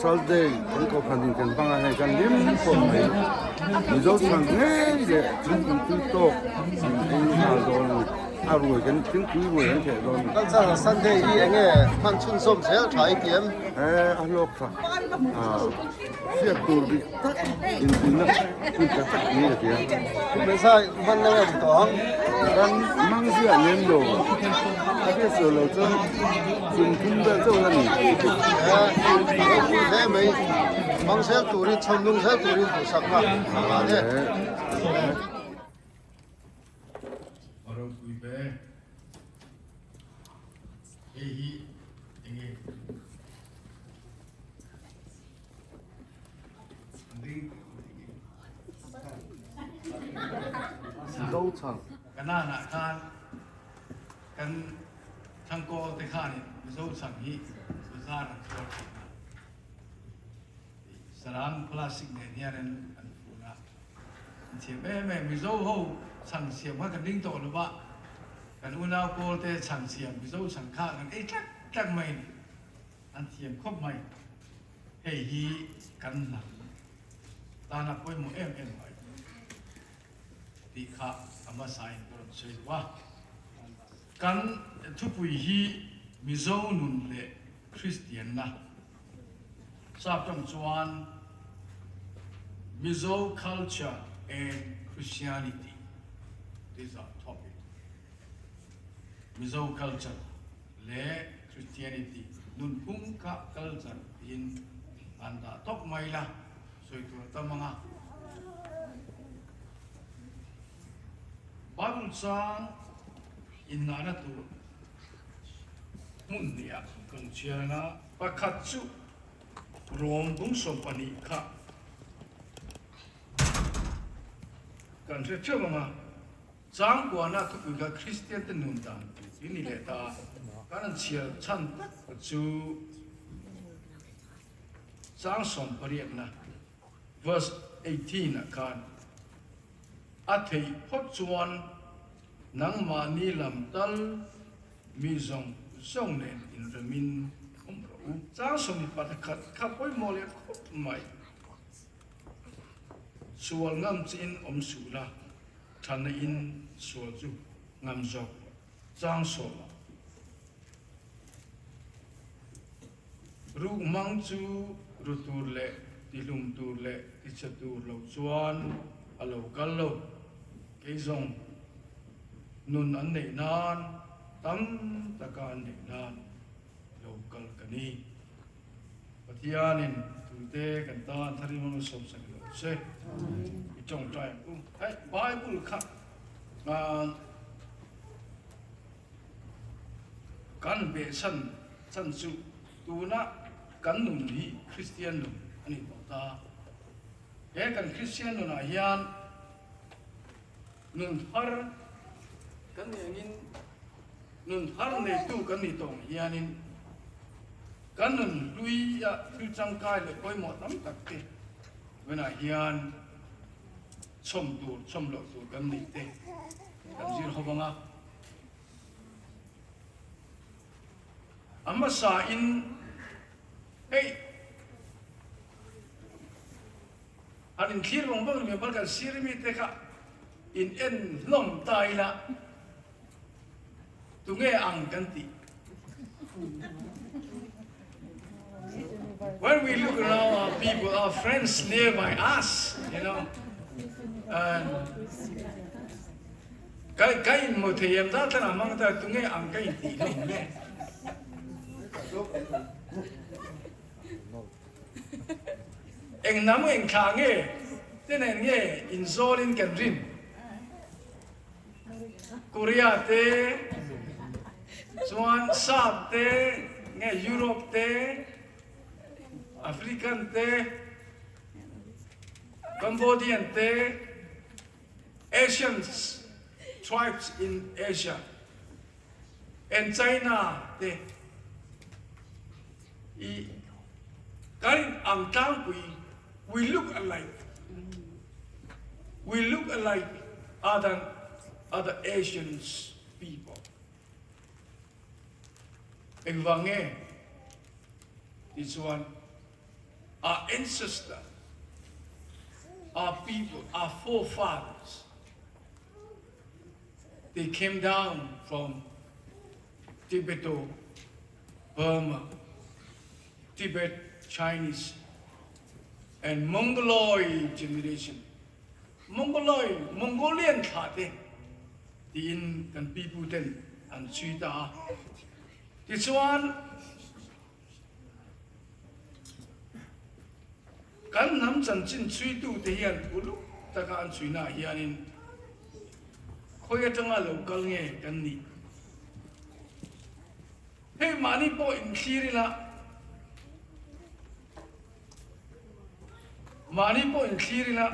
Cultural Day kan kohhran in kan hmang a hei kan hlim khawp mai. Mizo chhang ngei leh thingpui tui tawk an ei nghal dawn a ni. A ruai kan thingpui ruai an theh dawn a ni. Cultural Sunday hi eng nge hman chhunzawm zel tha i ti em? E a hlawk tha. Hriat tur dik tak inpuina hun tha tak ni a tia. Hmeichhia hman na nge ni tawh ang? Kan mang ziah lem lo. A hriat sual lo chuan kum thum vel chauh la ni. Ropui hle mai. Mang zel turin, chhawmnung zel turin duhsakna a ngah e. Ropui ve. Hei hi enge? Kanaan ah khan kan thangkawl te khanin Mizo chhang hi bazar an chhuar thin a, sarang plastic nen hian an fun a, an thiam em em. Mizo ho chhang siam kha kan ring tawh lo va, kan unau kawl te chhang siam Mizo chhang kha kan ei tlak tlak mai a ni. An thiam khawp mai. Hei hi kan hnam tana pawimawh em em mai tih kha a hmasain ka rawn sawi duh a. Kan thupui hi Mizo nun leh Kristianna sap tawng chuan Mizo culture and Christianity is our topic. Mizo culture leh Christianity nunphung kha culture tiin an dah tawp mai la, sawi tur a tam ang a. Bible chang innahna tur hmun hnih ah kan chhiar ang a, pakhat chu Rom bung 12 kha kan hre theuh ang a. Changkuana thupui kha Kristian te nun dan tih in ni leh ta a, kan an chhiar chhan tak chu chang sawmpariatna, verse 18, ah khan a theih phawt chuan nangmahni lam tal mi zawng zawng nen inremin awm rawh u. Chang 11 kha pawimawh leh khawp mai. Sual ngam chiin awm suh la. Thana in sual chu ngam zawk rawh. Chang sawma ruk mang chu ru tur leh tihlum tur leh tichhe tur lo chuan a lo kal lo. Kei zawng nun an neih nan tam taka an neih nan lo kal ka ni. Pathianin tute kan tan tharim a sawmsak lo che i tawngtai ang u. Hei Bible kha kan behchhan chan chu tuna kan nun hi Kristian nun a ni tawh ta. He kan Kristian nunah hian nun thar kan nih angin Nun thar neitu kan nih tawng hianin kan nun hluia thil tangkai leh pawimawh tam tak te tunah hian chhawm tur chhawm loh tur kan neih te kan zir ho vang a. A hmasa in hei han inthlir vang vang ni mai kan sir mite kha in en hlawm ta ila. Tunge ang kan tih? When we look around our people, our friends nearby us, you know, and kai kai in mo thei em da thana mang ta tunge ang kai in tih hlawm le. Eng nam eng thla nge te nen nge in zawlin kan rin. Korea te, chuan Sap te, nge Europe te, African te, Cambodian te, Asians tribes in Asia and China te i kan in ang tlangpui, we look alike. We look alike other other Asians people. Engvang nge? Tichuan. Our ancestor, our people, our forefathers, they came down from Tibeto, Burma, Tibet, Chinese, and Mongoloid generation. Mongoloid, Mongolian thlah te tiin kan pipu ten an chhui ta a. Tichuan, Kan hnam chanchin chhuitute hian uluk taka an chhuinaah hianin khawi atanga lo kal nge kan nih? Hei mahni pawh inthlir ila, mahni pawh inthlir ila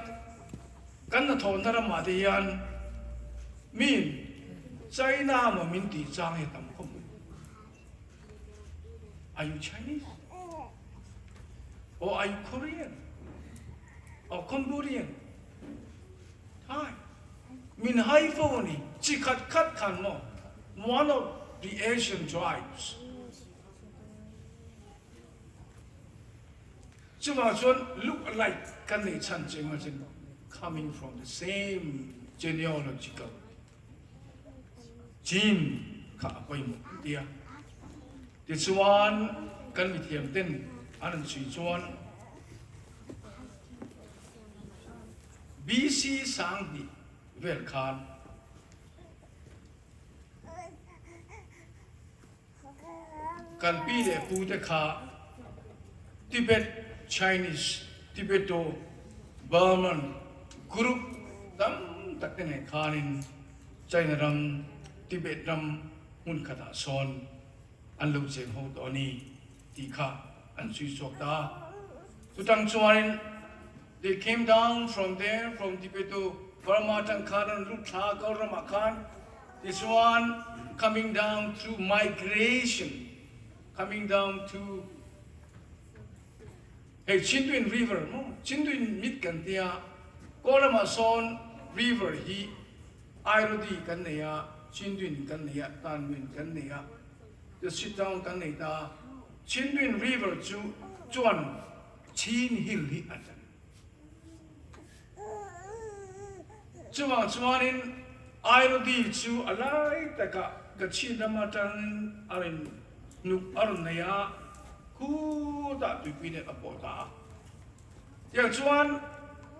kan hnathawhna ramah te hian miin China maw min tih chang hi a tam khawp mai. Are you Chinese? Or are you Korean? Or Cambodian? Thai? Min hai fo ni chi khat khat khan mo one of the Asian tribes. Chuvang chuan look alike kan nei chhan che nga chin coming from the same genealogical Chin kha a pawimawh an ti a. Tichuan, kan mithiam ten an rawn chhui chuan BC 2000 vel khan kan pi leh pu te kha Tibet Chinese, Tibeto Burman group tam tak te nen khanin China ram, Tibet ram hmun khatah sawn an lo cheng ho tawh a ni tih kha an chhui chhuak ta a. Chutang chuanin they came down from there from Tibeto Burma atang khan an lut thla a kal ramah khan tichuan coming down through migration coming down to Hei Chindwin River maw? Chindwin mit kan tia, Kawlamah sawn river hi Airodi kan nei a, Chindwin kan nei a, Tanwin kan nei a, the sit down kan nei ta a. Chindwin River chu chuan Chin Hill hi a chan. Chuvang chuanin Airodi chu a lai takah ka chhin ram atangin a rawn hnuk a rawn nei a, Khutah tuipui nen a pawh ta a. Tiang chuan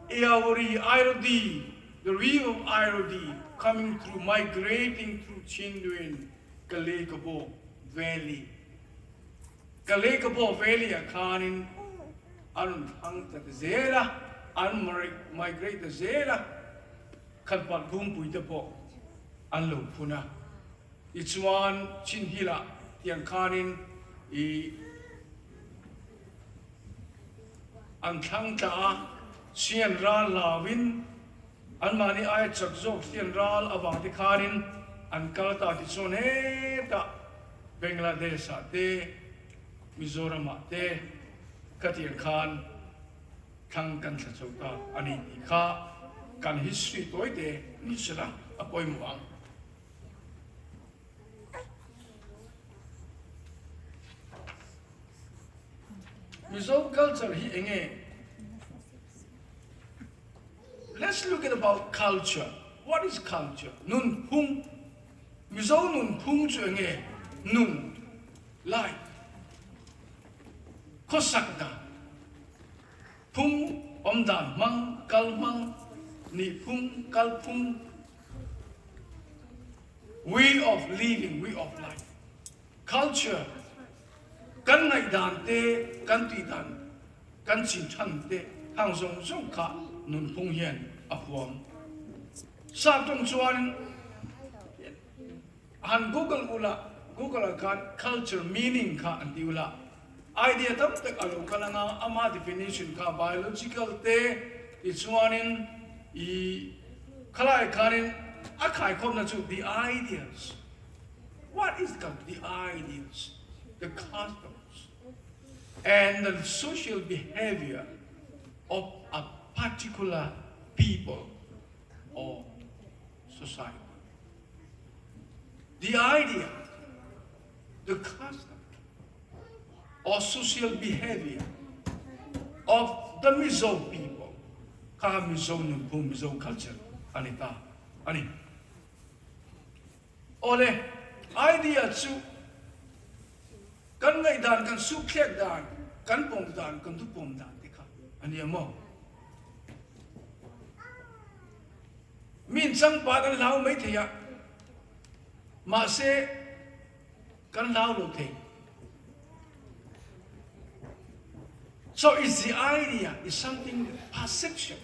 Eawri, Airodi, the river of Airodi coming through, migrating through Chindwin, Kalekabo Valley. Kalekabo Valley ah khanin a rawn thlang ta ta zel a, an migrate ta zel a, khanpat bungpui te pawh an lo phun a. Tichuan, Chinhilah tiang khanin i an thlang tla a, sian ral hlauin anmahni aia chak zawk sian ral avang te khanin an kal ta. Tichuan hetah Bangladesh-ah te, Mizoram-ah te khatiang khan thlang kan thla chho ta a ni tih kha kan history tawite ni sela a pawimawh ang. Mizo culture hi enge? Let's look at about culture. What is culture? Nun phung. Mizo nun phung chu enge? Nun, life. Khawsak dan. Phung awm dan hmang, kal hmang, nih phung, kal phung. Way of living, way of life, culture, kan ngaihdan te, kan tihdan, kan chin than te hang zawng zawng kha nunphung hian a huam. Sap tawng chuan han google ula, google ah khan culture meaning kha an ti ula, idea tam tak a lo kal anga ama definition kha biological te tichuanin i Khalai khanin a khaikhawmna chu the ideas, what is the the ideas, the customs and the social behavior of a particular people or society. The idea, the custom or social behavior. of the Mizo people kha Mizo nunphung, Mizo culture a ni ta a ni. Awle, idea chu kan ngaihdan, kan sukthlek dan, kan pawm dan, kan thupawm dan te kha a ni a maw? Min changpat an hlau mai thei a, mahse kan hlau lo thei. So it's the idea, it's something perception.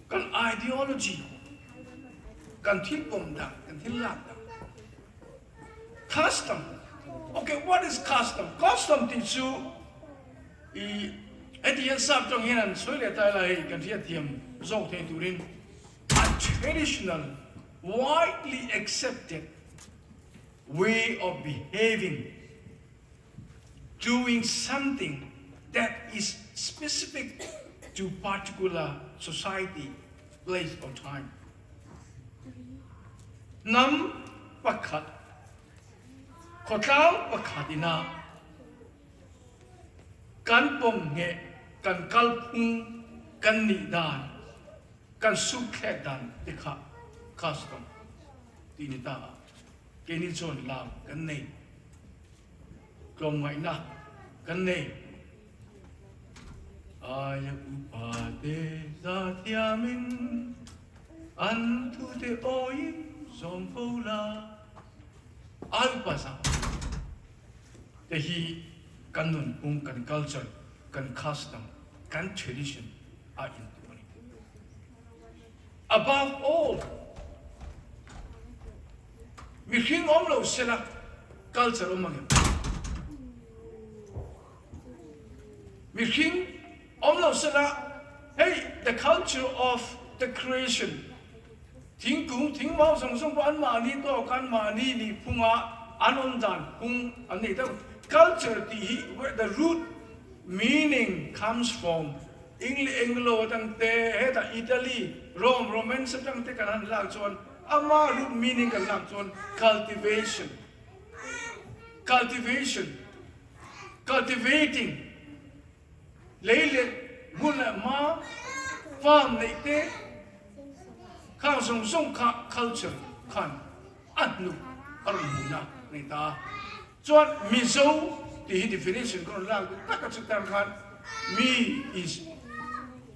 Kan ideology, kan thil pawm dan, kan thil lak dan. Custom, okay, what is custom? Custom tih chu i heti hian sap tawng hian an sawi leh ta ila hei kan hriatthiam zawk thei turin a traditional, widely accepted way of behaving, doing something that is specific to particular society, place or time. Hnam pakhat, khawtlang pakhat ina kan pawm nge kan kalphung kan nih dan kan sukthlek dan te kha custom ti ni ta a keini chuan lam kan nei tlawmngaihna kan nei Aia upa te zathiamin an thute awiin zawm fo la. Ai upa za te hi kan nunphung, kan culture, kan custom, kan tradition a intu a ni. Above all, mihring awm lo sela culture awm ang em? Mihring awm lo sela, hei the culture of the creation, thingkung, thingmau zawng zawng pawh anmahni tawk, anmahni nihphunga an awm dan phung an nei deuh. Culture tih hi where the root meaning comes from English, Anglo atang te, hetah Italy, Rome, Romans atang te kan han lak chuan ama root meaning kan lak chuan cultivation, cultivation. Cultivating, lei leh hmun leh hma, farm neih te khang zawng zawng kha culture khan a hnuk a rawn hmuhna a ni ta a. Chuan Mizo tih hi definition ka rawn lak duh tak a chu tan khan mi is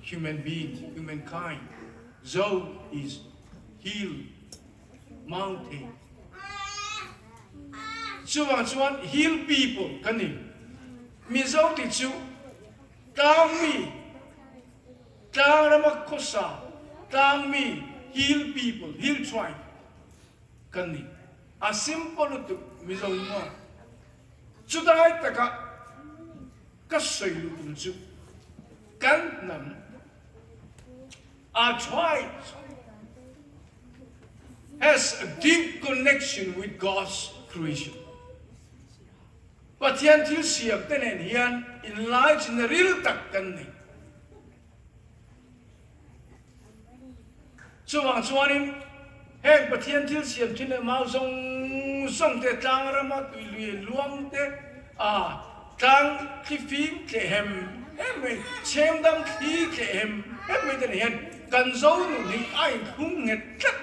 human being, humankind, Zo is hill, mountain. Chuvang chuan hill people kan ni. Mizo tih chu tlang mi, tlang rama khawsa, tlang mi, hill people, hill tribe kan ni. A simple lutuk Mizo hi maw. Chudai taka ka sawi luh tum chu kan hnam Our tribe has a deep connection with God's creation. Pathian thil siam te nen hian inlaichinna ril tak kan nei. Chuvang chuanin heng Pathian thil siam thin leh mau zawng zawng te, tlang rama tui lui luang te, a tlang thlifim tleh hem em mai, chhemdam thli tleh hem em mai te nen hian kan zo nun hi a inthlum nghet tlat.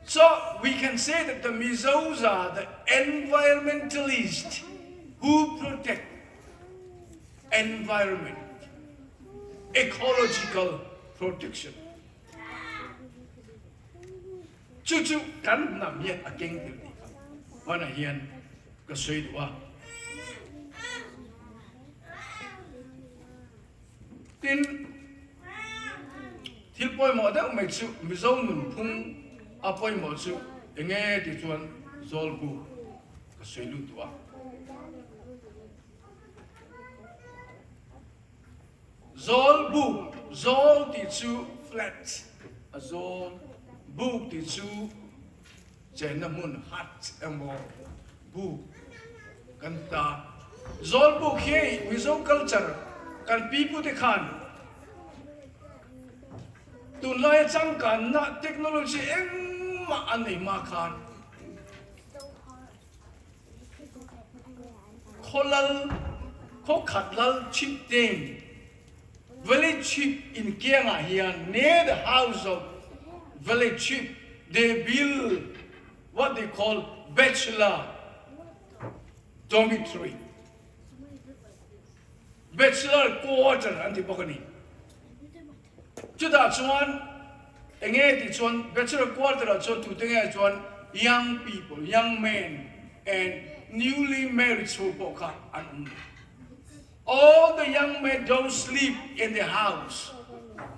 So we can say that the Mizos are the environmentalist who protect environment, ecological protection. Chu chu kan hnam hian a keng tel tih kha hmanah hian ka sawi duh a. Tin, thil pawimawh deuh mai chu Mizo nunphung a pawimawh chu enge tih chuan Zawlbu ka sawi lut duh a. Zawl buk, zawl tih chu flat a zawl, buk tih chu chenna hmun hut emaw buk kan ta. Zawl buk hi hei Mizo culture kan pipute khan tunlaia changkanna technology engmah a nei hma khan Khawlal, Khaw khat lal chieftain, village chief in kiangah hian near the house of village chief they build what they call bachelor dormitory, bachelor quarter an ti bawk a ni. Chutah chuan enge tih chuan bachelor quarter ah chuan tute nge chuan young people, young men and newly married chhung pawh kha an awm ve. All the young men don't sleep in the house,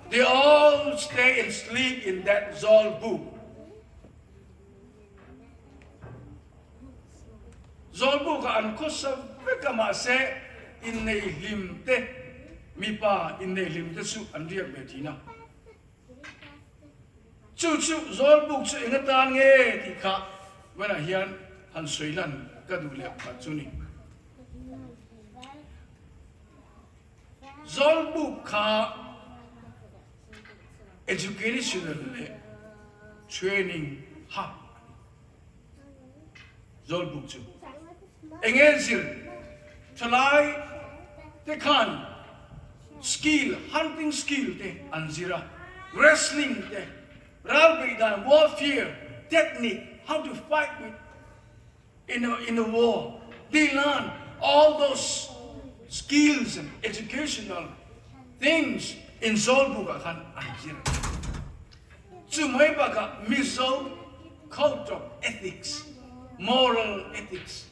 they all stay and sleep in that Zawlbuk. Zawlbuk ah an khawsa vek a mahse innei hlim te mipa innei hlim te chu an riak ve thin a. Chu chu Zawlbuk chu eng atan nge tih kha vawiinah hian han sawi lan ka duh leh pakhat chu ni. Zawlbuk kha educational leh training hub a ni. Zawlbuk chu eng nge zir thalai te khan skill, hunting skill te an zir a, wrestling te, ral beih dan, warfare technique, how to fight with in a in a war, they learn all those skills and educational things in Zawlbuk ah khan an zir a ni. Chu mai bakah Mizo code of ethics, moral ethics,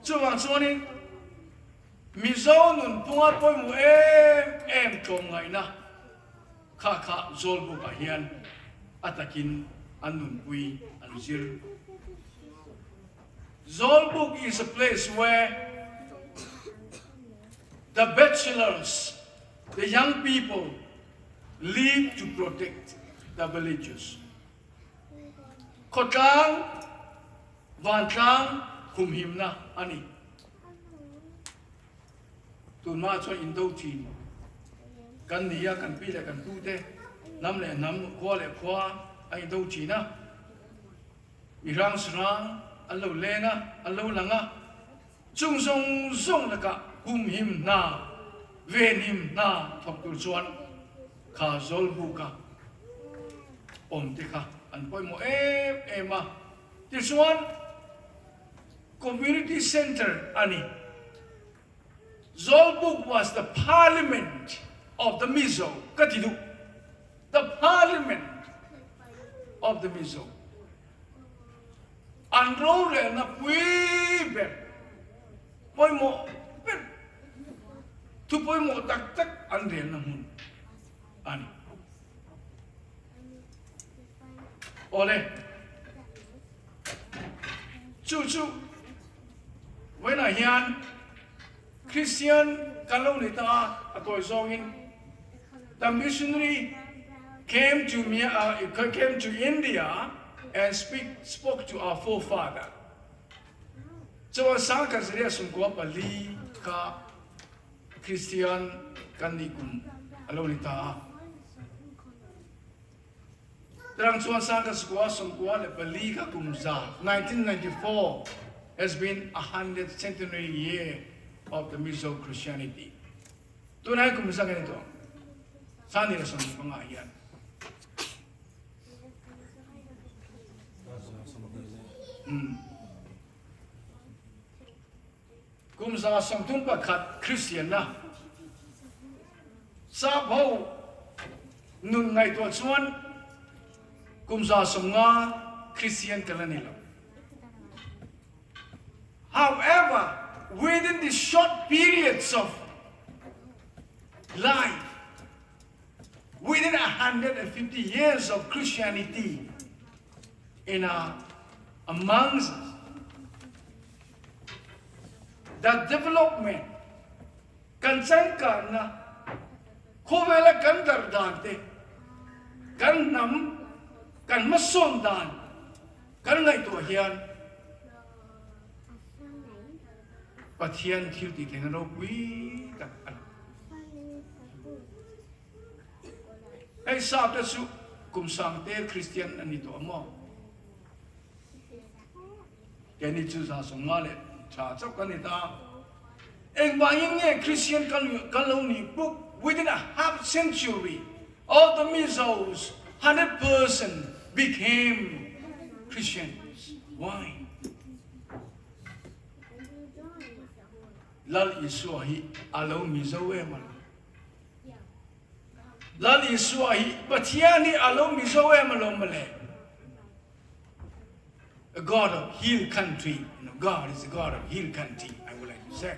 chuvang chuanin Mizo nunphunga pawimawh em em tlawmngaihna kha kha Zawlbukah hian a takin an nunpui an zir. Zawlbuk is a place where the bachelors, the young people live to protect the villages. Khawtlang, vantlang humhimna a ni. Tunhma chuan indo thin kan ni a, kan pi leh kan pu te hnam leh hnam, khua leh khua a indo thin a. Mi hrang sarang an lo leng a, an lo lang a. Chung zawng zawng lakah humhim hna, venhim hna thawk tur chuan kha Zawlbuka awm te kha an pawimawh em em a. Tichuan Community Centre a ni. Zawlbuk was the parliament of the Mizo ka ti duh. The parliament of the Mizo. An rorelna pui ber, pawimawh ber, thu pawimawh tak tak an relna hmun a ni. Awle, chu chu vawiinah hian Kristian kan lo ni ta a, a tawi zawngin the missionary came to came to India and speak spoke to our forefather. Chuan sangkhat zariah sumkua pali kha Kristian kan nih kum a lo ni ta a. Tarang chuan sangkhat sukua sumkua leh pali kha kum za, 1994 has been a hundred centenary year of the Mizo Christianity. Tunah hi kum za kan ni tawh ang. Sani leh 15 hian. Kum 31 Kristianna sap ho nun ngaihtuah chuan kum 150 Kristian kan la ni lo. However, within the short periods of life, within 150 years of Christianity in our amongst us, the development kan changkanna khawvela kan darh dan te, kan hnam kan hmasawn dan kan ngaihtuah hian Pathian thil tih theihna ropui tak a ni. Hei sap te chu kum sangte Kristian an ni tawh a maw? Keini chu 150 leh tha chauh kan ni ta. Engvangin nge Christian kan kan lo nih buk within a half century all the Mizos 100% became Christians. Why? Lal Isua hi a lo Mizo em a lo. Lal Isua hi Pathian hi a lo Mizo em a lo mawle. A God of hill country. You know, God is a God of hill country, I would like to say.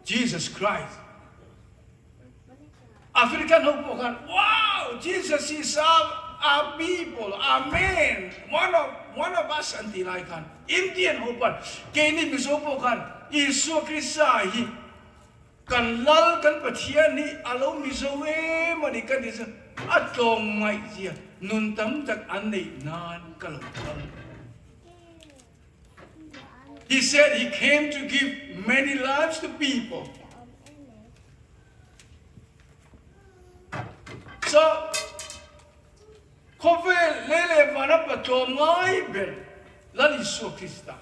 Jesus Christ. African ho pawh khan, Wow! Jesus is our, our people, our man, one of, one of us an tih lai khan, Indian ho pawn, keini Mizo pawh khan, Isua Krista hi kan Lal, kan Pathian hi a lo Mizo em a ni ka ti chu a tlawm ngaih zia nun tam tak an neih nan ka lo kal. He said he came to give many lives to people. So, khawvel lei leh vana patlawm ngai ber Lal Isua Krista.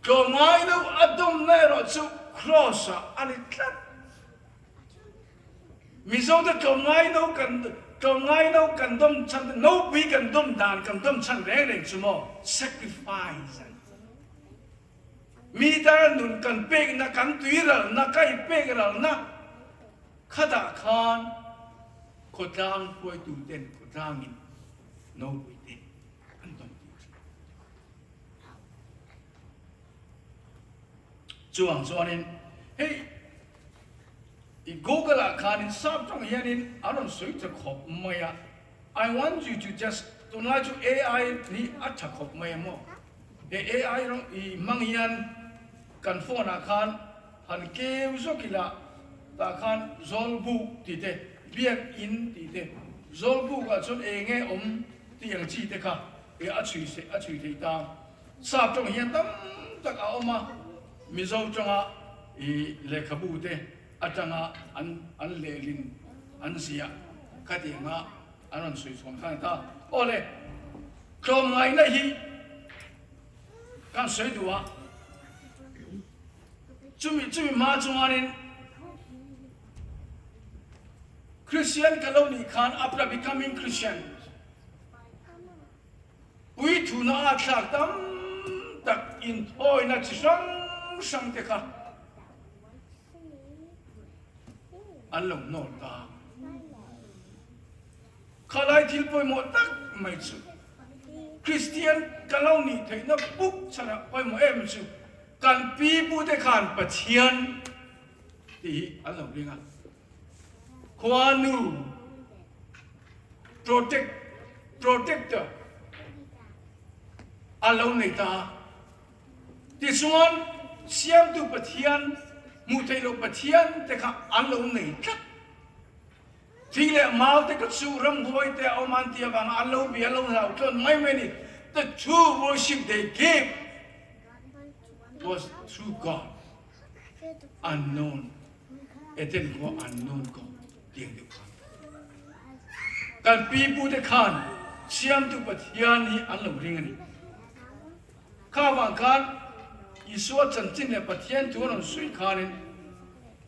Tlawm ngai lo a dawmna erawh chu Kraws ah a ni tlat. Mizo te tlawm ngai no kan tlawm ngai no kan dawm chhan te nopui kan dawm dan kan dawm chhan reng reng chu maw sacrifice an mi tara nun kan pek na kan tui ral na ka i pek ral na khatah khan khawtlang hruaitu ten khawtlang in nopui te an dawm tir thin. Chuang chuanin hei i Google ah khanin sap tawng hianin a rawn sawi ta khawp mai a, I want you to just tunlai chu AI hi a tha khawp mai a maw? He AI rawng i hmang hian kan phone ah khan han keu zawk ila tah khan Zawlbuk tih te, Biakinn tih te, Zawlbuk ah chuan eng nge awm tih ang chi te kha e a chhui a chhui thei ta. Sap tawng hian tam tak a awm a, Mizo tawnga i lehkhabu te atanga an an lehlin an ziah khatianga an rawn sawi chhuang khan ta. Aw le, tlawmngaihna hi kan sawi duh a, chumi chumi hma chuanin Christian ka lo nih khan after becoming Christian, Puithuna a thlak tam tak inthawina chi hrang hrang te kha an lo hnawl ta. Khalai thil pawimawh tak mai chu Kristian ka lo nih theihna buk chhanah pawimawh em chu kan pi pute khan Pathian tih hi an lo ring a. Khuanu protect protector a lo nei ta a. Tichuan Siamtu Pathian, hmuh theih loh Pathian te kha an lo nei tlat. Thing leh mau te kha chu ramhuai te a awm an tih avanga an lo bia lo hlau tlawn mai mai a ni. The true worship they gave was through God unknown. Eden khua an nawn ko tiang deuh khan. Kan pipu te khan Siamtu Pathian hi an lo ring a ni. Kha vang khan Isua chanchin leh Pathian thu an rawn sawi khanin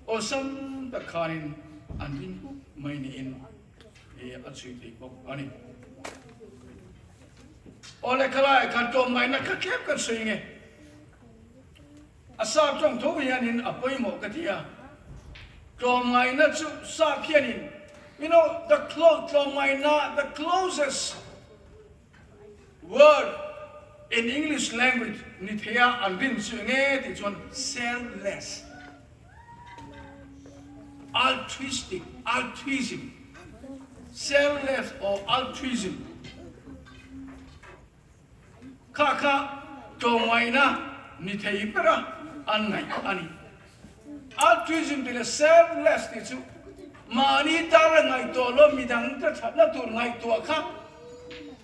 awlsam tak khanin an ring pup mai niin a chhui thei bawk a ni. Awle khalai khan tlawmngaihna kha tlem kan sawi nge. A sap tawng tho hianin a pawimawh ka ti a, tlawmngaihna chu sap hianin, you know, the close, tlawmngaihna, the closest word in English language ni thei a an rin chu enge tih chuan selfless, altruistic, altruism, selfless or altruism. Kha kha tlawmngaihna ni thei bera an ngaih a ni. Altruism tih leh selfless tih chu mahni tara ngaihtuah lo midang te thatna tur ngaihtuah kha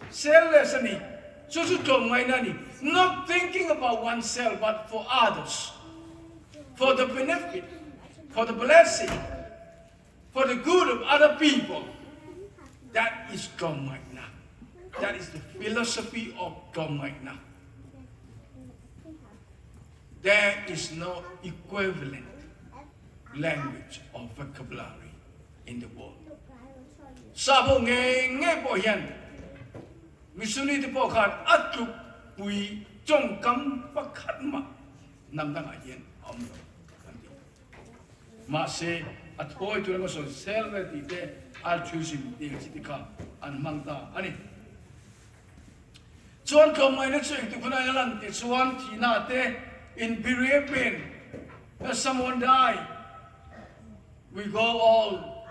selfless a ni. Chu chu tlawmngaihna a ni. Not thinking about oneself but for others, for the benefit, for the blessing, for the good of other people. That is tlawmngaihna. That is the philosophy of tlawmngaihna. There is no equivalent language or vocabulary in the world. Sap ho ngei ngei pawh hian missionary te pawh khan a tlukpui tawngkam pakhat mah hnam dangah hian a awm lo an ti. Mahse, a thawi tur emaw sawi sel vel tih te, altruism tih ang chi te kha an hmang ta a ni. Chuan tlawmngaihna chu engtik hunah a lan tih chuan thihna te in bereavement, when someone die, we go all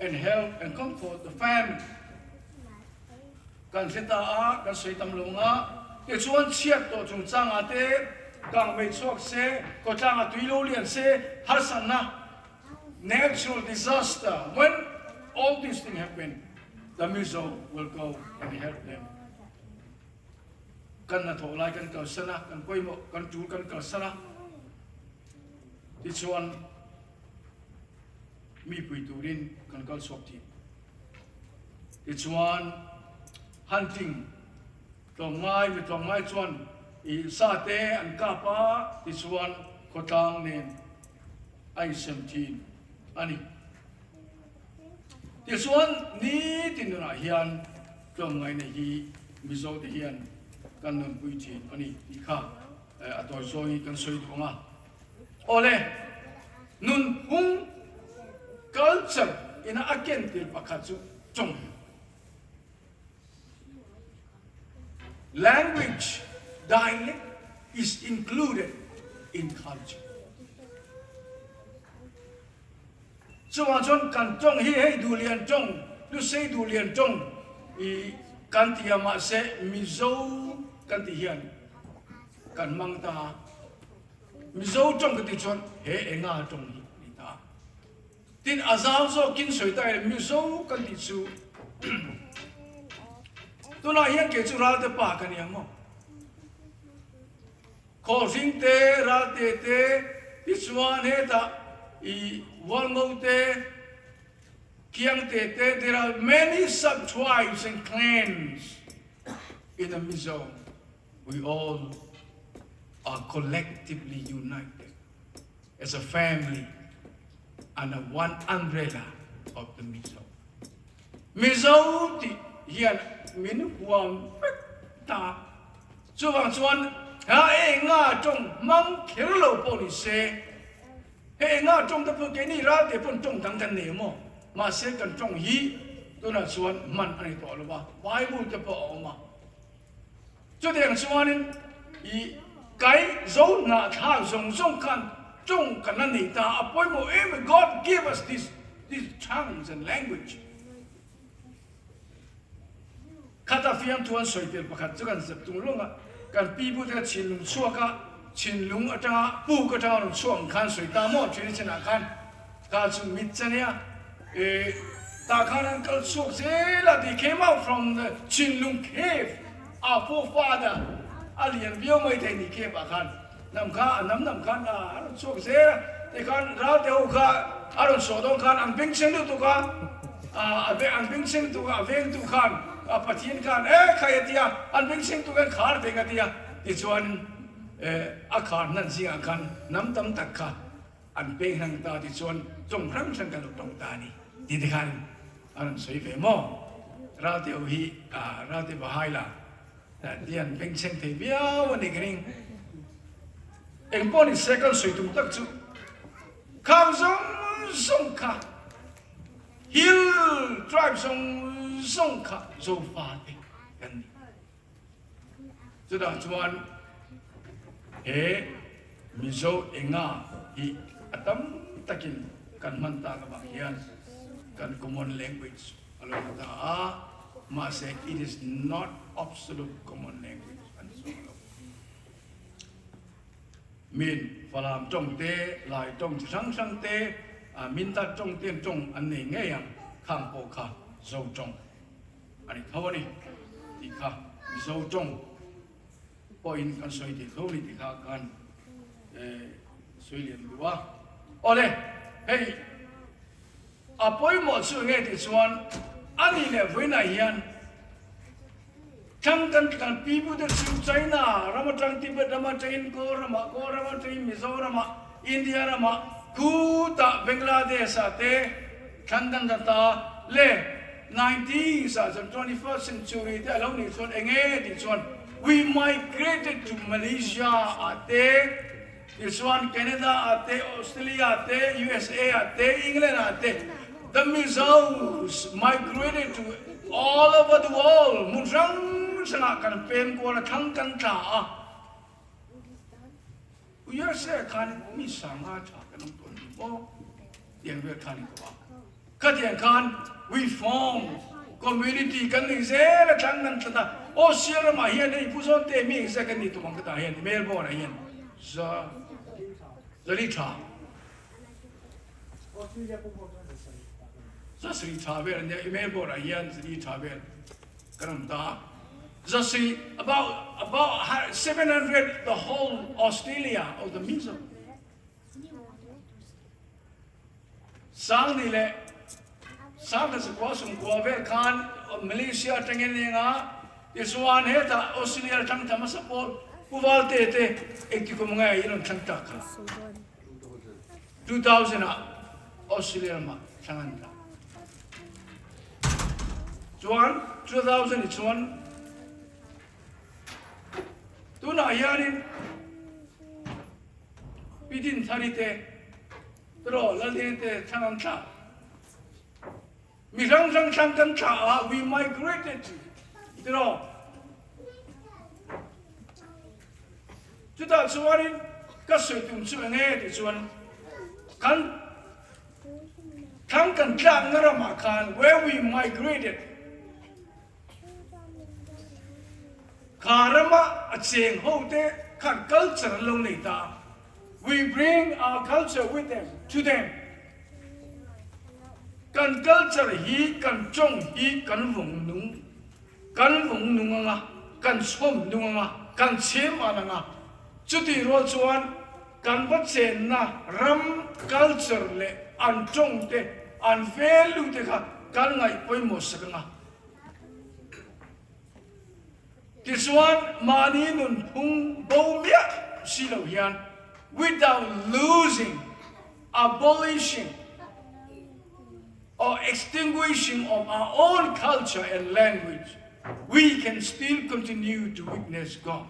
and help and comfort the family. Kan hre ta a, kan sawi tam lo nga. Tichuan chhiat tawh chungchangah te kang mei chhuak se, kawtlangah tui lo lian se, harsatna, natural disaster, when all these thing happen, the Mizo will go and help them. Kan hnathawh lai kan kalsan a, kan pawimawh, kan tul kan kalsan a. Tichuan mi pui turin kan kal chhuak thin. Tichuan hunting tlawmngai mi tlawmngai chuan i sa te an kap a, tichuan khawtlang nen a insem thin a ni. Tichuan nitin nunah hian tlawmngaina hi Mizo te hian kan nunpui thin a ni tih kha a tawi zawngin kan sawi duh ang a. Awle, nunphung, culture, ina a kentir pakhat chu tawng, language, dialect is included in culture. Chuvang chuan kan tawng hi hei Duhlian tawng, Lusei Duhlian tawng i kan ti a mahse Mizo kan tih hian kan hmang ta a. Mizo tawng ka tih chuan he enga tawng hi a ni ta. Tin, a zau zawkin sawi ta ila Mizo kan tih chu tunah hian kei chu Ralte pa ka ni ang maw? Khawhring te, Ralte te, tichuan hetah i Hualngo te, Kiangte te, there are many sub-tribes and clans in the Mizo. We all are collectively united as a family under one umbrella of the Mizo. Mizo tih hian min huam vek ta. Chuvang chuan ha enga tawng hmang kher lo pawh ni se, he enga tawng te pawh keini ral te pawn tawng dang kan nei maw? Mahse kan tawng hi tunah chuan hman a ni tawh lo va, Bible te pawh a awm a. Chutiang chuanin i kai zo hnahthlak zawng zawng khan tawng kan la nei ta a pawimawh em a, God give us this this tongues and language. Khata fiamthu an sawi tel pakhat chu kan zep tung lawng a, kan pi pu te kha chhinlung chhuak a, chhinlung atanga puk atanga rawn chhuak ang khan sawi ta maw tradition ah khan kha chu mit che nia e tah khan an kal chhuak zel a, they came out from the chhinlung cave. A forefather a lian viau mai thei ni cave ah khan hnam kha a hnam hnam khan a rawn chhuak zel a tikhan ral te ho kha a rawn sawh dawn khan an beng chheng lutuk a a an beng chheng lutuk a a veng tu khan a Pathian khan e khai a tia an beng chheng tu khan khar veng a tia tichuan a khar hnan zingah khan hnam tam tak kha an peng hnang ta tichuan tawng hrang hrang kan lo tawng ta a ni tih te khan A rawn sawi ve maw? Ralte ho hi Ralte Bahai la tian bengchheng thei viau a ni ka ring. Eng pawh ni se kan sawi tum tak chu khang zawng zawng kha hill tribe zawng zawng kha Zofa te kan ni. Chutah chuan he Mizo enga hi a tam takin kan hman tak avang hian kan common language a lo ni ta a, mahse it is not absolute common language an sawi lo. Min Falam tawng te, Lai tawng chi hrang hrang te, Mindat tawng te an tawng an nei ngei ang, khang pawh kha Zo tawng. A ni tho a ni tih kha Mizo tawng pawhin kan sawi thei tho a ni tih kha kan sawi lian duh a. Awle, hei a pawimawh chu enge tih chuan a ni leh vawiinah hian. Thlang kan kan pi pu te chu China ram atang Tibet ram atangin Kawl ramah Kawl ram atangin Mizoramah India ramah khutah Bangladesh ah te thlang kan ta ta le 19th ah chuan 21st century te alo nih chuan enge tih chuan we migrated to Malaysia ah te tichuan Canada ah te Australia ah te USA ah te England ah te the Mizos migrated to all over the world hmun hrang hrang ah kan pem kual a thlang kan tla a USA khan mi sanga tha kan awm tawn ni maw tiang vel khan in ko a Khatiang khan we form community kan nei zel a thlang kan tlat a, Australia ramah hian hei Pu Zawn te mi engzat kan nih tum ang ka tah hian Melbourne ah hian za zali tha za sri tha vel ania Melbourne ah hian zali tha vel kan awm ta a, za sri about about 700 the whole Australia of the Mizo. Sangni leh Sangha zakua sumkua vel khan Malaysia atangin eng a, tichuan hetah Australia atang ta hmasa pawl Pu Valte te engti kum nge in rawn thlang tak kha? 2000 ah Australia ramah thlang an tla. Chuan 2000 i chuan tunah hianin Pi Dinthari te Tiraw Lalden te thlang an thlah. Mi hrang hrang thlang kan thlah ah we migrated tiraw. Chutah chuanin ka sawi tum chu enge ti chuan kan thlang kan tlakna ramah khan where we migrated Kha rama a cheng ho te khan culture an lo nei ta. We bring our culture with them, to them. Kan culture hi, kan tawng hi kan vawng nung, kan vawng nung anga, kan chhawm nung anga, kan chhem an anga. Chutih rual chuan kan va chenna ram culture leh an tawng te, an value te kha kan ngaih pawimawh sak anga. Tichuan, mahni nunphung bo miah si lo hian, without losing, abolishing or extinguishing of our own culture and language, we can still continue to witness God.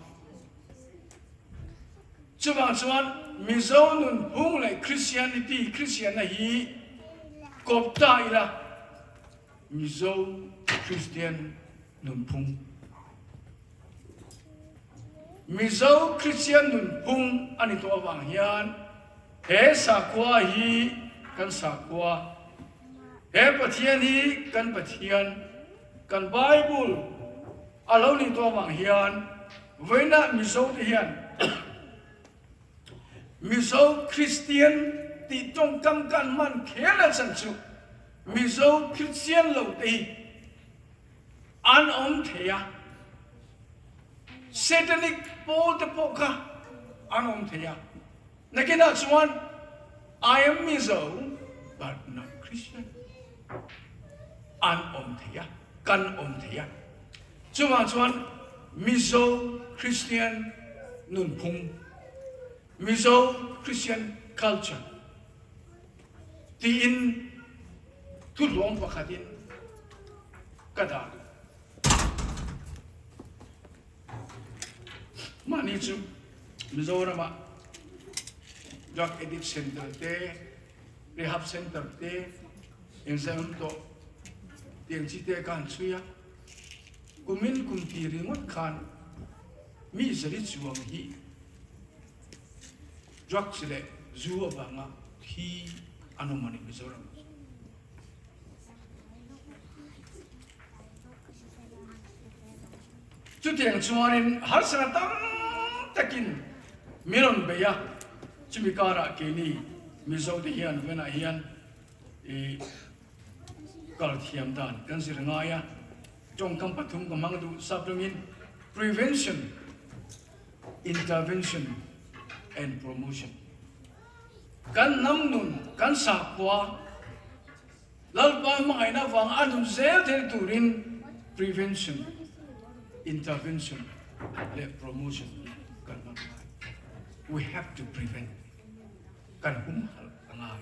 Chuvang chuan Mizo nunphung leh Christianity, Christianna hi kawp ta ila, Mizo Kristian nunphung Mizo Kristian nunphung a ni tawh avang hian he sakhua hi kan sakhua, he Pathian hi kan Pathian, kan Bible a lo nih tawh avang hian vawiinah Mizo te hian Mizo Kristian tih tawngkam kan hman kher a chan chu Mizo Kristian lo te hi an awm thei a, Satanic pawl te pawh kha an awm thei a, nakinah chuan I am Mizo but not Christian an awm thei a, kan awm thei a. Chuvang chuan Mizo Kristian nunphung, Mizo Christian culture, tiin thuhlawm pakhatin ka dah duh. Mahni chu Mizorama drug addict center te, rehab center te engzah awm tawh tiang chi te ka han chhui a. Kumin kum ti ringawt khan mi zali chuang hi drugs leh zu avanga thi an awm a ni Mizoram ah chuan. Chutiang chuanin harsatna tam takin min rawn bei a, chumi karah keini Mizo te hian vawiinah hian i Kal thiam dan kan zir ngai a, tawngkam pathum ka hmang duh sap tawngin prevention, intervention and promotion. Kan hnam nun, kan sakhua Lalpa hmangaihna vang a nun zel thei turin prevention. Intervention leh promotion hi kan hman ngai. We have to prevent. Kan humhalh a ngai.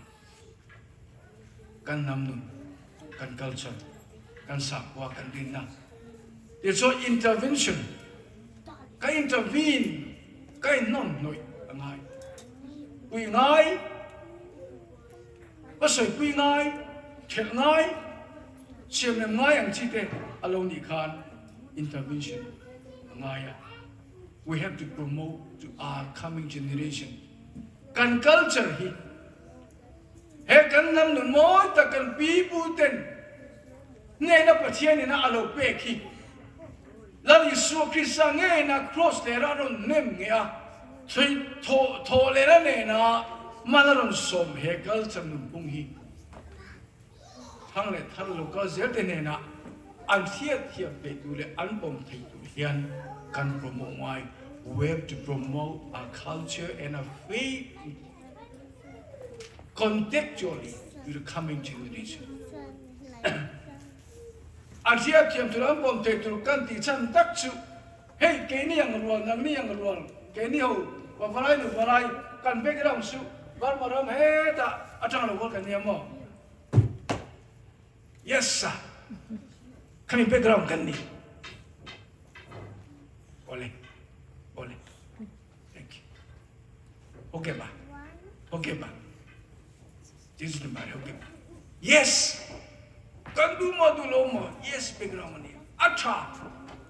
Kan hnam nun, kan culture, kan sakhua, kan rinna. Tichuan intervention, ka intervene, ka inhnawmhnawih a ngai. Pui ngai, ka sawipui ngai, thelh ngai, siamrem ngai ang chi te a lo nih khan intervention a ngai a. We have to promote to our coming generation kan culture hi. He kan hnam nun mawi tak kan pi pu ten hnena Pathian ina a lo pek hi Lal Isua Krista ngeina cross lera a rawn hnem nge a, thui thawh thawh lera nena mal a rawn sawm he culture nunphung hi thang leh thar lo kal zel te hnenah an hriat thiam theih tur leh an pawm theih tur hian kan promote ngai. We have to promote our culture and our faith contextually to the coming generation. An hriat thiam tur an pawm theih tur kan tih chhan tak chu hei keini ang rual nangni ang rual keini ho va valai nu valai kan background chu Burma ram hetah atang lo kual kan nia maw? Yes sir khami background kan ni awle awle thank you okay ba okay ba Jesus ni mare okay ba yes kan du mo du lo mo yes background ani a tha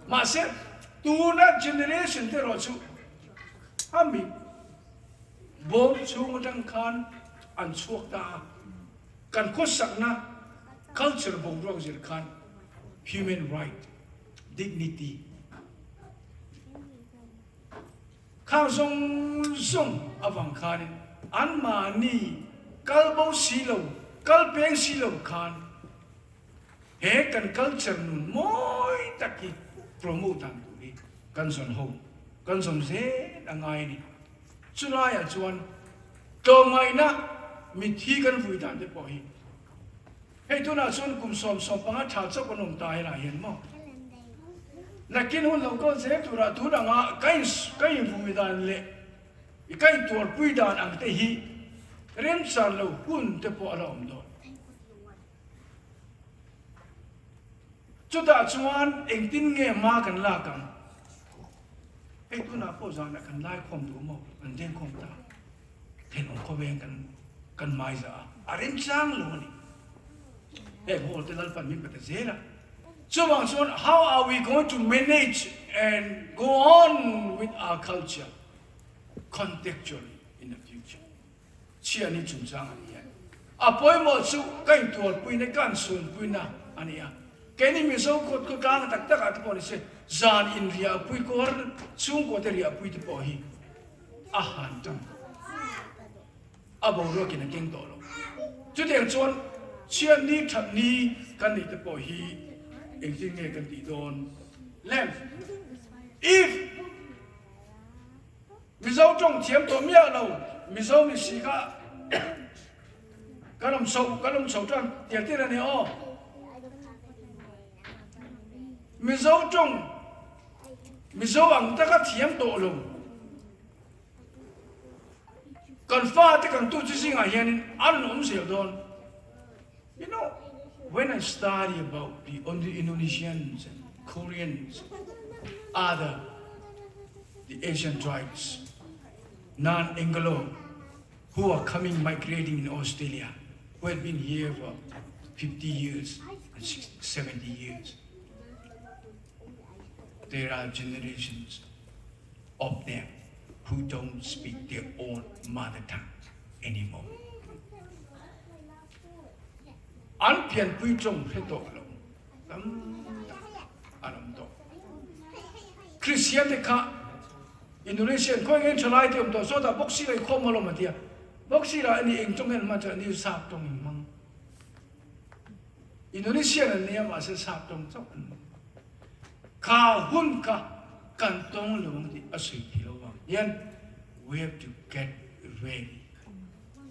mahse tuna generation te ro chu ami bawm chhung atang khan an chhuak ta a Kan khawsakna culture boruak zir khan human right, dignity khang zawng zawng avang khanin anmahni kal bo si lo, kal peng si lo khan he kan culture nun mawi tak hi promote dan tur hi kan zawn ho, kan zawn zel a ngai a ni. Chulaiah chuan tlawmngaihna mitthi kan vui dan te pawh hi hei tunah chuan kum 75 tha chauh kan awm ta helaiah hian maw? Nakin hun lo kawl zel turah tun anga ka in ka invui dan leh ka intuarpui dan ang te hi remchan lo hun te pawh a la awm dawn. Chutah chuan engtin nge hma kan lak ang? Hei tunah pawh zanah kan laikhawm duh maw? Kan dengkhawm ta. Thenawm khawveng kan kan hmaiza a, a remchang lo a ni. Heng hall te Lalpan min pe ta zel a. Chuvang chuan how are we going to manage and go on with our culture contextually in the future? Chhia ni chungchang a ni e. A pawimawh chu ka intualpuina, ka ansuanpuina a ni a. Keini Mizo khawt khaw tlang tak takah te pawh ni se, zan inriahpui kawr chhungkaw te riahpui te pawh hi a han tang tawh. A boruakin a keng tawh lo. Chutiang chuan chhiat ni that ni kan neih te pawh hi engtin nge kan tih dawn? Lem, If. Mizo tawng thiam tawh miah lo, Mizo mi si kha kan awm chho, kan awm chho tan tir tir a ni aw. Mizo tawng, Mizo ang taka thiam tawh lo, kan fate kan tu chi zingah hianin an awm zel dawn. You know, when I study about the Indonesians and Koreans, other the Asian tribes, non-Anglo, who are coming migrating in Australia, who have been here for 50 years and 60, 70 years. There are generations of them who don't speak their own mother tongue anymore. An pianpui tawng hre tawh lo tam tak an awm tawh. Kristian te kha Indonesian khawi nge thalai te awm tawh sawtah boxing a inkhawm alawm a tia. Boxing ah ani eng tawng nge an hman chuan ani sap tawng in hmang. Indonesian an nia mahse sap tawng chauh an hmang. Kha hun kha kan tawng lo ang tih a sawi thei lo vang hian we have to get ready.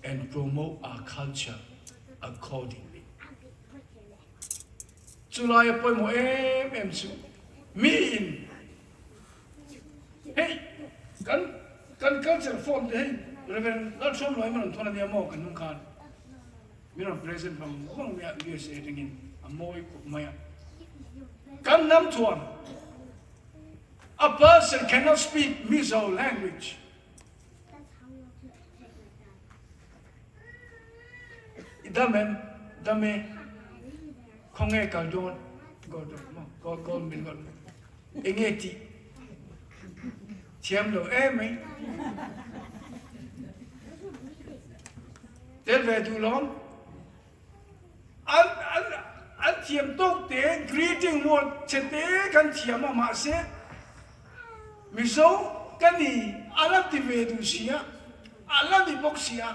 and promote our culture accordingly. Chulai a pawimawh em em chu mi in. Kan kan culture form te hei Rev. Lalhrawmluai min rawn thawn a nia maw kan hnung khan min rawn present vang vang mai a USA atangin a mawi khawp mai a. Kan hnam chuan a person cannot speak Mizo language. I dam em? Dam e. Khawnge kal dawn? Go dawn maw? Go go min rawn enge tih thiam lo em mai. Tel ve duh lawm. An an an thiam tawk te greeting word che te kan thiam a mahse Mizo ka ni a la ti ve duh si a, a la ni bawk si a.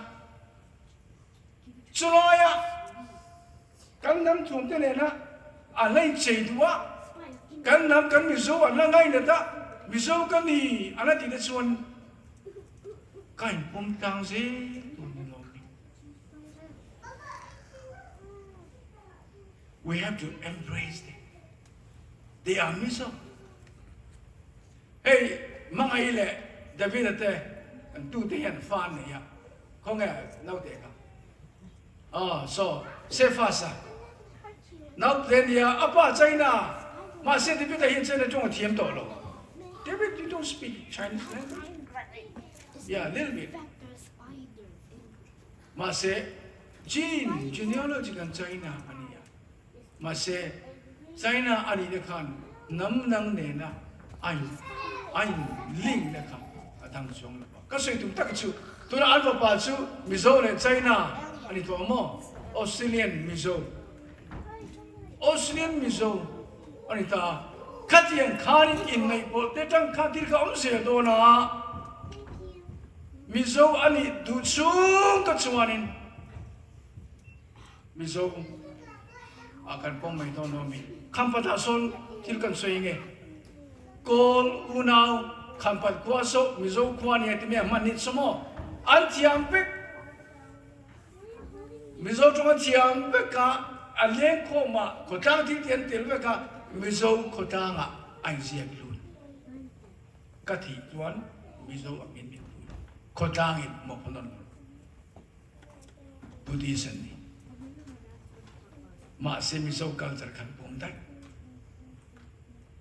Chulaia kan hnam thuamte nena a la inchei duh a, kan hnam kan Mizo an la ngainat a, Mizo ka ni a la tih te chuan ka inpawm tlang zel tur ni lo ni. We have to embrace them. They are Mizo. Hei Mangai leh Davida te kan tute hian fa an nei a, khawnge naute kha? Aw so Cephas a naute nia a pa China mahse Davida hian China tawng a thiam tawh lo. David you don't speak Chinese language? Yeah, little bit. Mahse gene genealogy kan China a nia. Mahse, China a nihna khan hnam dang nena a in a in link na kha a dang chuang lo a. Ka sawi tum tak chu tunah an fapa chu Mizo leh China a ni tawh maw? Australian Mizo Australian Mizo a ni ta a. Khatiang khanin inneih pawlh te tang khan thil kha awm zel dawn a. Mizo a nih duh chhung ka chuanin Mizo ah kan pawm mai dawn lo mi? Khampat ah sawn thil kan sawi nge? Kawl unau Khampat khua saw Mizo khua nia timi a hman nit saw maw? An thiam vek. Mizo tawng an thiam vek a, a leng khawm ah khawtlang thil te an tel vek a, Mizo khawtlang ah a inziak lut. Ka thih chuan Mizo angin min pui. Khawtlang in mawp an rawn hmu. Buddhist an ni. Mahse Mizo culture khan pawm daih.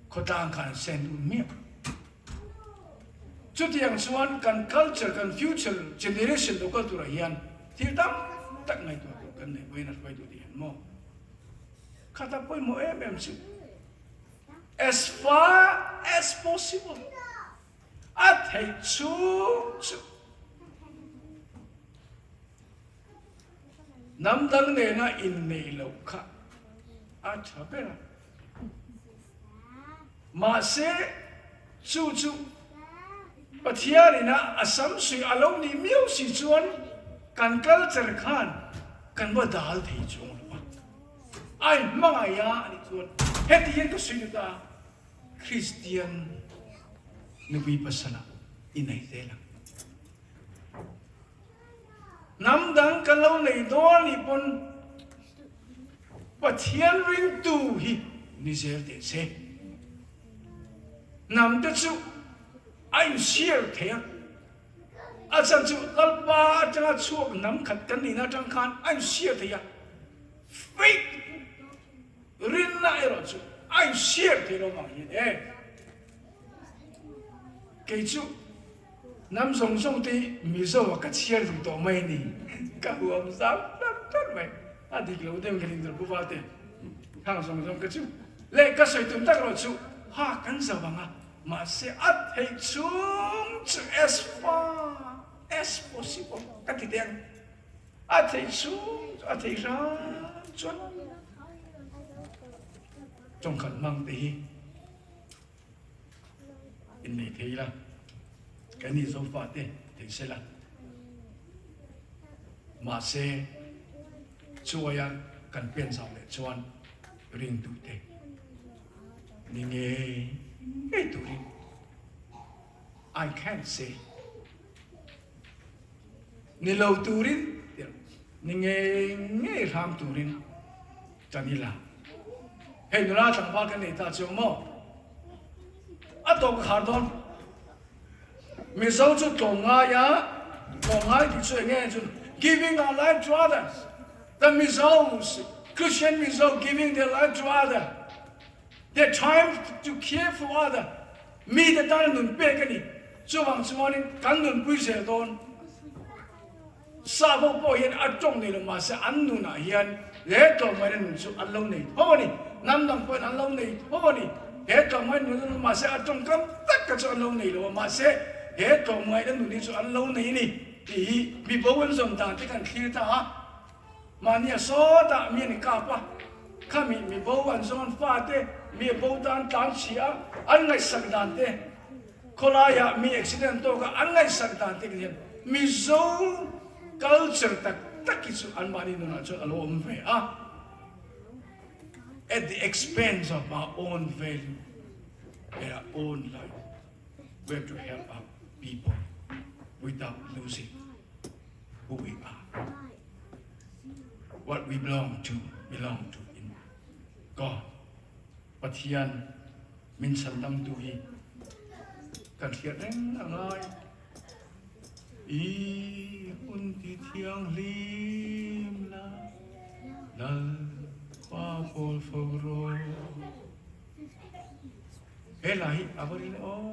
Khawtlang khan an sen dun miah. Chutiang chuan kan culture, kan future generation lo kal turah hian thil tam tak ngaihtuah tur kan nei vawiin a hruaitu te hian maw? Khata pawimawh em em chu as far as possible A theih chhung chu hnam dang nena inneih loh kha a tha ber a. Mahse, chu chu Pathian ina a samsui a lo nih miau si chuan kan culture khan kan va dal thei chuang lo a. A inhmangaih a anih chuan heti hian ka sawi lut a. Kristian nupui pasala i nei zel ang. Hnam dang kan lo nei dawn anih pawn Pathian ringtu hi ni zel teh se. Hnam te chu a inshare thei a, a chhan chu Lalpa atanga chhuak hnam khat kan nihna atang khan a inshare thei a, faith Rinna erawh chu a inhriat thei lo vang hian e, kei chu hnam zawng zawng te hi Mizo ah ka chhiar duh tawh mai a ni. Ka huam zam tlat tlat mai. A dik lo deuh ka ring tur Pu Valte. Khang zawng zawng ka chu leh ka sawi tum tak erawh chu ha kan zo ang a, mahse a theih chhung chu as far as possible ka ti teh ang. A theih chung chu a theih hram chuan tawngkhat hmang te hi innei thei ila, keini Zofa te thei se la. Mahse, chuaia kan pen zau leh chuan ringtu te ni ngei ngei turin I can't say. Ni lo turin ni ngei ngei hram turin tan ila. Hei nula tlangval kan nei ta chu maw? A tawp ka khar dawn. Mizo chu tlawmngai a, tlawmngai tih chu enge chu giving our life to others. The Mizos, Christian Mizo giving their life to other, their time to care for other, mite tana nun pek a ni. Chuvang chuanin kan nunpui zel dawn. Savo pawh hian a tawng nei lo mahse an nunah hian he tlawmngaihna nun chu an lo nei tho a ni. Hnam dang pawhin an lo nei tho a ni. He tlawmngaihna nun chu mahse a tawngkam tak kha chu an lo nei lo a, mahse he tlawmngaihna nun hi chu an lo nei a ni tih hi mi bo an zawn dan te kan thlir ta a. Mahnia sawtah mi an i kap a, khami mi bo an zawn fate mi a bo tan tlan chhia a, an ngaihsak dan te, khawlaiah mi accident tawk a an ngaihsak dan te hian Mizo culture tak tak hi chu anmahni nunah chuan a lo awm ve a, at the expense of our own value and our own life we have to help our people without losing who we are, what we belong to, belong to in God. Pathian min chhandamtu hi kan hriat reng a ngai. I hun ti thianghlim la, Lalpa pawl fo rawh. He hla hi a va rin aw.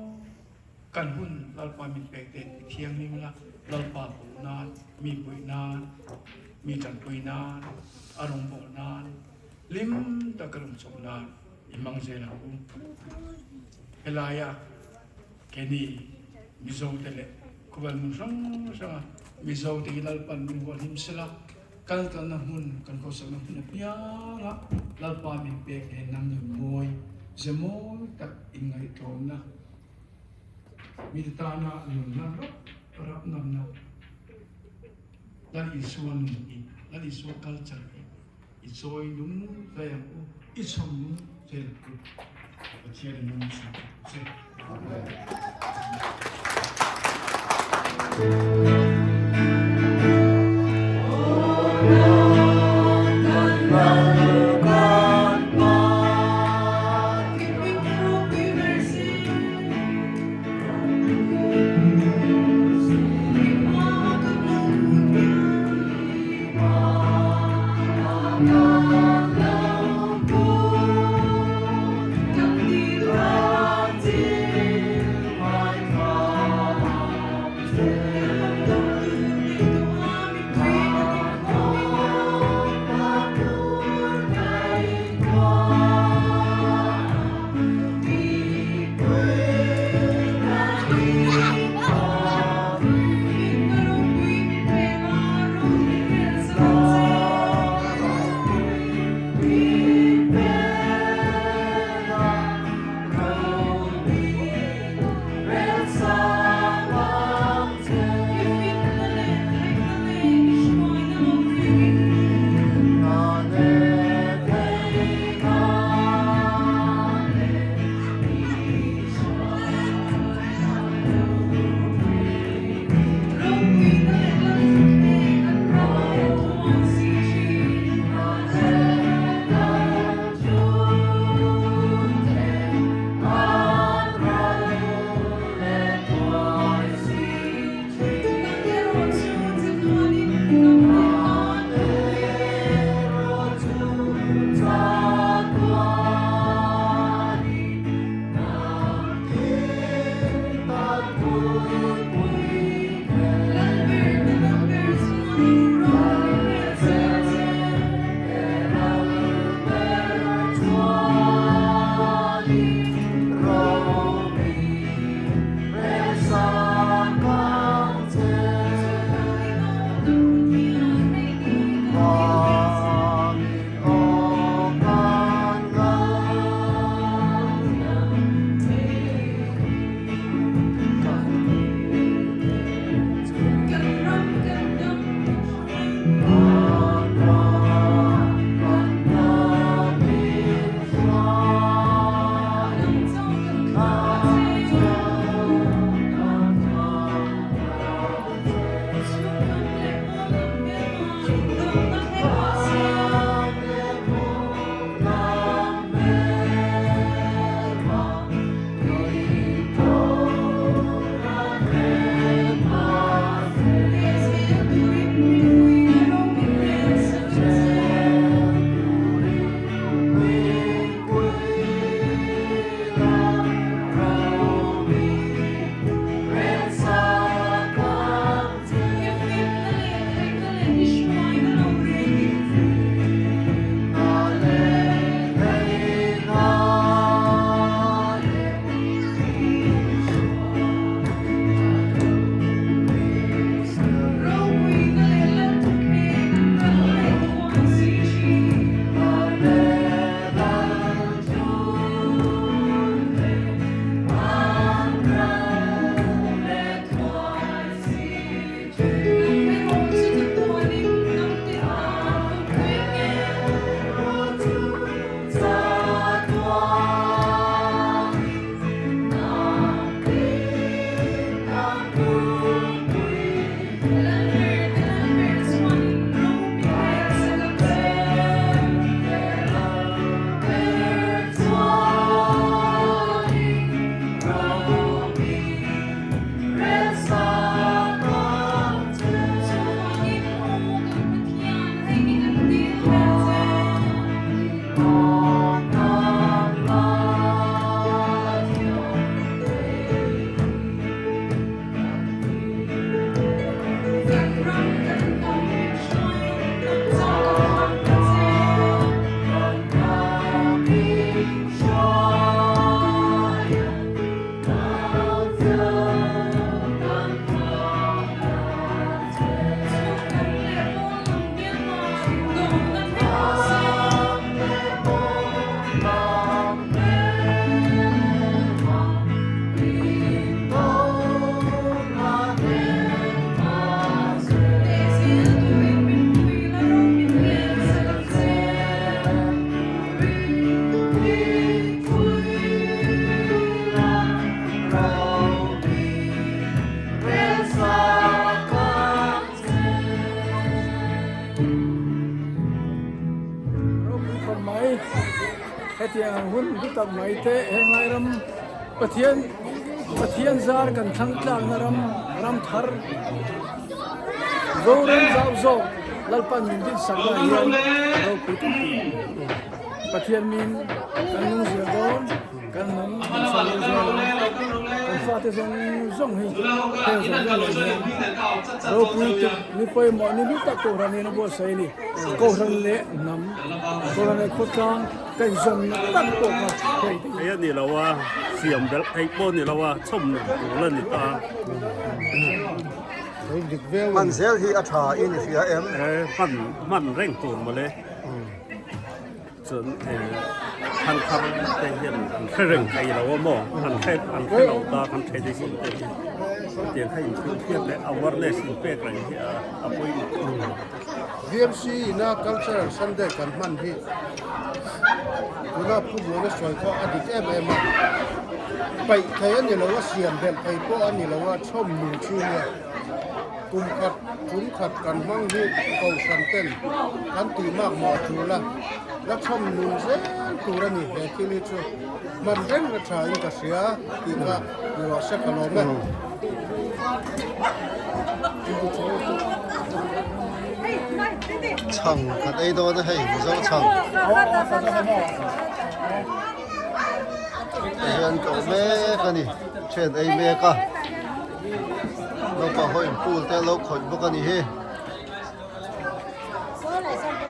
Kan hun Lalpa min pek te ti thianghlim la, Lalpa pawl nan, mi puih nan, mi tanpui nan, a rawngbâwl nan, hlim taka lung chawp nan i hmang zel ang u. Helaia keini Mizo te leh khawvel hmun hrang hranga Mizo te hi Lalpan min hualhim sela, kal kalna hmun kan khawsakna hmun apianga Lalpa min pek he hnam nun mawi, ze mawi tak inngaihtlawmna, mite tana nunna rap rap ngamna Lal Isua nun hi, Lal Isua culture hi I chawi nung hle ang u, i chhawm nung zel ang u. Pathian in nung chhung che. Amen. Hetiang ang hun hlu tak mai te henglai ram Pathian Pathian zar kan thlang tlakna ram ram thar Zoram zau zawk Lalpan min din sakna ah hian ropui kan ti. Pathian min kan nung zel dawn, kan nung kan sa lo zel ang. Kan fate zawng zawng hi heng zawng zawng leh hian ropui tuk ni pawimawh ni hlu tak Kohhran hian a buatsaih a ni. Kohhran leh hnam, Kohhran leh khawtlang ka inzawmna tak pawh kha heng te hi. Thei a ni lo a, siam belh theih pawh a ni lo a, chhawm nun tur a ni ta. Hman zel hi a tha in i hria em? Hman hman reng tur mawle. Chuan han thar te hian an hre reng thei lo a maw? An hre an hre lo ta kan tradition te hi. Tiang kha inhrilhhriat leh awareness inpek reng hi a a pawimawh. VMC ina Cultural Sunday kan hman hi tuna Pu Muana sawi kha a dik em em a. Paih thei a ni lo a, siam belh thei pawh a ni lo a, chhawm nung chu nia. Kum khat tum khat kan hmang hi Kohhran ten kan tih mak mawh a tul a, la chhawm nun zel tur a ni he thil hi chu hman reng a tha in ka hria tih kha ni rawh se ka lawm e. Chhang kan ei dawn a hei Mizo chhang. Tihian koh mek a ni then ei mek a. Naupang ho in pool te an lo khawih bawk a ni hi.